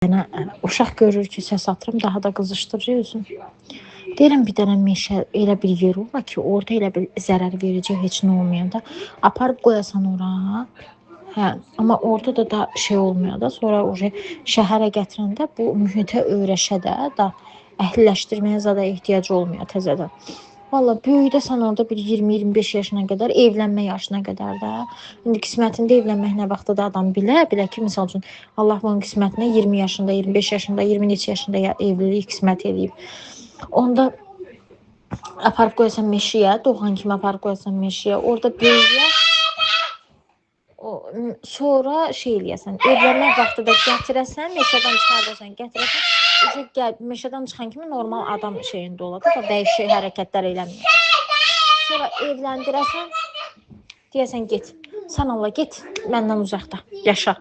Dənə uşaq görür ki, səs atıram, daha da qızışdırır özünü. Deyirəm bir dənə meşə elə bir yer ola ki, orada elə bir zərər verəcək heç nə olmayanda aparıb qoyasan ora. Hə, amma orada da şey olmuyor da, sonra o şəhərə gətirəndə bu mühitə öyrəşə də, da əhliləşdirməyə zada ehtiyacı olmuyor təzədən. Valla böyüdəsən orada bir 20-25 yaşına qədər, evlənmə yaşına qədər də. İndi qismətində evlənmək nə vaxtda da adam bilə, bilə ki, misal üçün Allah bunun qismətinə 20 yaşında, 25 yaşında, 20 neçə yaşında ya evlilik qismət eləyib. Onda aparıb qoyasan meşəyə, doğan kimi aparıb qoyasan meşəyə, orada böyüyə. O, sonra şey eləyəsən, evlənmək vaxtı da gətirəsən, meşədən çıxardasan, gətirəsən, uca gəl, meşədən çıxan kimi normal adam şeyində olar da, vəhşi hərəkətlər eləmir. Sonra evləndirəsən, deyəsən get, sən Allah get, məndən uzaqda, yaşa.